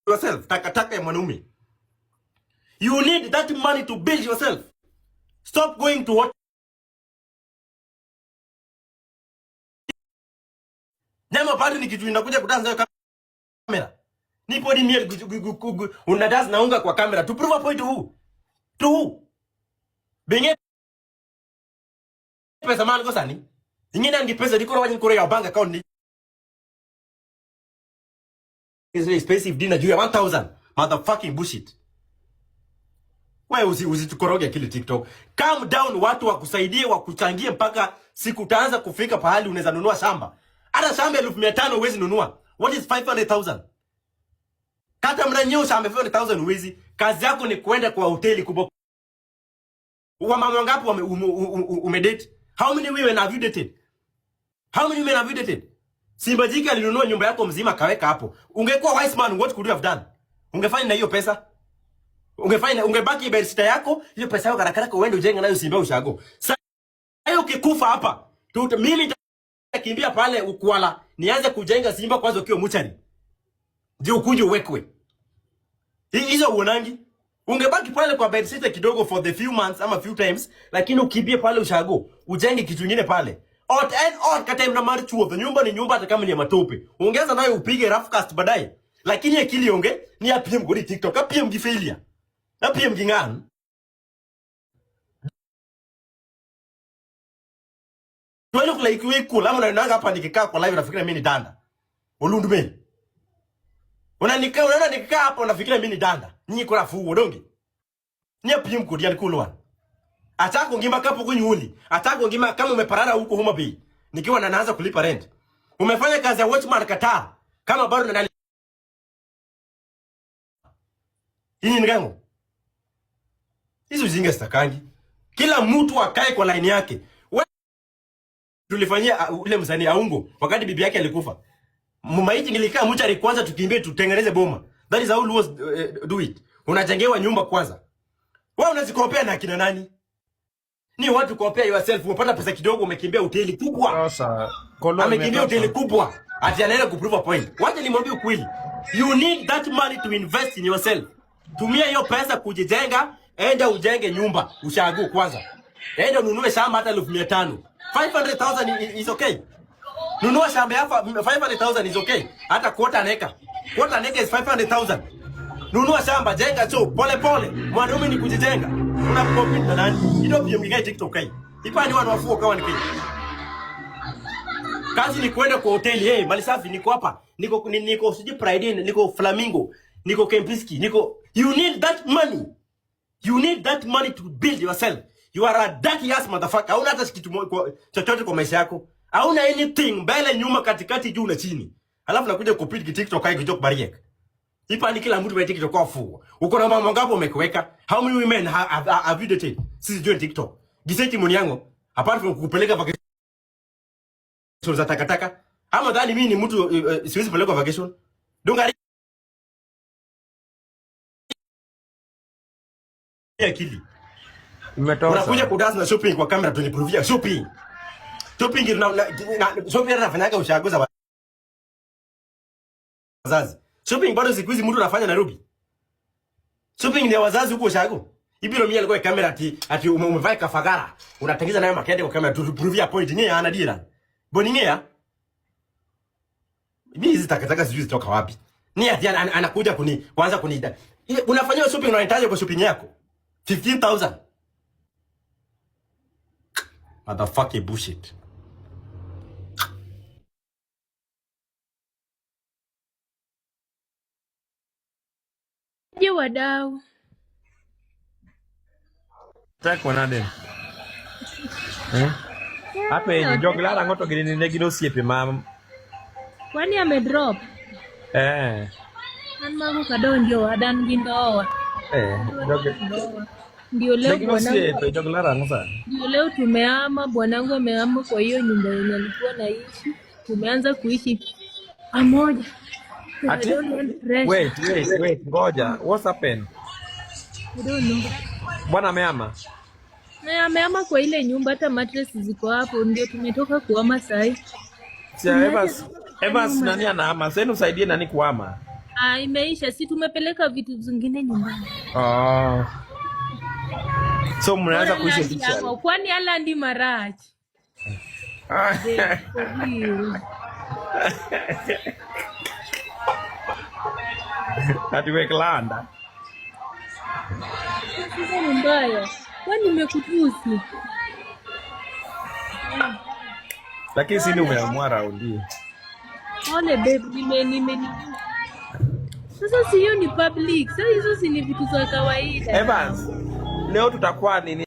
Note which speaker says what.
Speaker 1: yourself. Takataka ya mwanaume. You need that money to build yourself. Stop going to what Nyama bado ni kitu inakuja kudansa nayo kamera. Nipo ni mie una dance na unga kwa kamera to prove a point to who? To who? Benye pesa man go sani. Ingine angi pesa dikoro wajin kore ya bank account ni is expensive dinner juu ya 1000. Motherfucking bullshit. Wewe usitukoroge akili TikTok. Calm down, watu wakusaidie wakuchangie mpaka siku utaanza kufika pahali unaweza nunua shamba. Hata shamba 500,000 huwezi nunua. What is 500,000? Kata mnanyeo shamba 500,000 huwezi. Kazi yako ni kwenda kwa hoteli kubwa. Wamama wangapi umedate? How many women have you dated? How many women have you dated? Simba Jike alinunua nyumba yako mzima kaweka hapo. Ungekuwa wise man, what could you have done? Ungefanya na hiyo pesa? Ungefanya, ungebaki bedsitter yako, hiyo pesa yako karakara uende ujenge nayo Simba ushago. Sasa ukikufa hapa, mimi nitakimbia pale Ukwala, nianze kujenga Simba kwanza ukiwa muchari. Ndio ukuje uwekwe. Hizo uonangi? Ungebaki pale kwa bedsitter kidogo for the few months ama few times, lakini ukimbie pale ushago, ujenge kitu kingine pale. Ot en ot kata mna mari chuo, nyumba ni nyumba hata kama ni ya matope. Ongeza nayo upige rough cast baadaye. Lakini akili onge ni apiem gori TikTok, apiem gi failure. Apiem gi ngan. Do I look like we cool? Ama unaona hapa nikikaa kwa live nafikiria mimi ni danda. Olundu me. Unanika unaona nikikaa hapa unafikiria mimi ni danda. Nyinyi kula fuwo donge. Ni apiem kodi yani cool one. Atako ngima kapo kunyuli. Atako ngima kama umeparara huko Homa Bay. Nikiwa na naanza kulipa rent. Umefanya kazi ya watchman Qatar. Kama bado na Hii ni gango. Hizo zinga sitakangi. Kila mtu akae kwa line yake. Wewe tulifanyia ule msanii Aungo wakati bibi yake alikufa. Maiti nilikaa mchari kwanza tukimbie tutengeneze boma. That is how Luos do it. Unajengewa nyumba kwanza. Wewe unazikopea na akina nani? Ni watu compare yourself, umepata pesa kidogo umekimbia hoteli kubwa.
Speaker 2: Sasa Kolo
Speaker 1: Amekimbia hoteli
Speaker 2: imetosha.
Speaker 1: kubwa. Ati anaenda kuprove a point. Wacha nimwambie ukweli. You need that money to invest in yourself. Tumia hiyo pesa kujijenga, enda ujenge nyumba, ushago kwanza. Enda ununue shamba hata 500,000. 500,000 is okay. Nunua shamba yako 500,000 is okay. Hata quarter an acre. Quarter an acre is 500,000. Nunua shamba, jenga choo pole pole. Mwanaume ni kujijenga. Una compete na nani? Ilo pia mgigai TikTok kai. Ipa ni wanu wafuo kawa ni kai. Kazi ni kwenda kwa hoteli, hey, mali safi niko hapa. Niko sijui Pride Inn, niko Flamingo, niko Kempinski, niko. You need that money. You need that money to build yourself. You are a dirty ass motherfucker. Hauna hata kitu chochote kwa maisha yako. Hauna anything mbele, nyuma, katikati, juu na chini. Alafu nakuja kupiga TikTok kai kitok bariek. Ipa ni kila mtu mwenye TikTok kwa fuo. Uko na mama ngapi umekuweka? How many women have you dated since join TikTok? Giseti Muniango, apart from kukupeleka vacation za takataka. Ama dhani mimi ni mtu siwezi pelekwa vacation. Dunga akili.
Speaker 2: Imetosha.
Speaker 1: Unakuja kudance na shopping kwa kamera tuniprovia shopping. Shopping na shopping anafanyaga ushago za wazazi. Shopping bado siku hizi mtu anafanya Nairobi. Shopping ni ya wazazi huko ushago. Ibiro mimi alikuwa kamera ati umevaa kafagara. Unatengeza nayo makende kwa kamera tu point ni ana dira. Boni ngea. Mimi hizi takataka sijui zitoka wapi. Ni ati anakuja kuni kuanza kuniita. Unafanyia shopping unahitaji kwa shopping yako. 15,000. Motherfucking bullshit.
Speaker 3: Je, wadau.
Speaker 2: Tek manade. Eh? Apenji jog lara ang'o to gini ne gin osiepe ma
Speaker 3: Kwani amedrop?
Speaker 2: eh
Speaker 3: An mago kadonjo adan gi ndoa.
Speaker 2: eh jog
Speaker 3: Ndoa. Ndio
Speaker 2: ne
Speaker 3: leo
Speaker 2: gin
Speaker 3: bwanangu,
Speaker 2: osiepe jog lara ang'o sani.
Speaker 3: ndio leo tumehama, bwanangu amehama kwa hiyo nyumba yenye alikuwa naishi. Tumeanza kuishi pamoja. I
Speaker 2: Ati
Speaker 3: don't want pressure.
Speaker 2: wait wait wait ngoja, what's happened?
Speaker 3: I don't know.
Speaker 2: Bwana amehama.
Speaker 3: Na amehama kwa ile nyumba, hata mattress ziko hapo, ndio tumetoka kuhama sahi.
Speaker 2: Si
Speaker 3: Tumeacha
Speaker 2: Evans Evans
Speaker 3: nyuma.
Speaker 2: nani anahama? Sasa usaidie nani kuhama?
Speaker 3: Ah, imeisha. Si tumepeleka vitu zingine nyumbani.
Speaker 2: Oh. So mnaanza
Speaker 3: Bora
Speaker 2: kuishi
Speaker 3: landi
Speaker 2: officially.
Speaker 3: yango. Kwani alandi marach. Babe, for real.
Speaker 2: Ati wek landa.
Speaker 3: Sasa ni mbaya. Kwani nimekutusi?
Speaker 2: Lakini si
Speaker 3: Pole.
Speaker 2: umeamua raundi hii.
Speaker 3: Pole babe, nime nime nime. Sasa si hiyo ni public. Sasa hizo si ni vitu za kawaida.
Speaker 2: Evans, leo tutakuwa nini?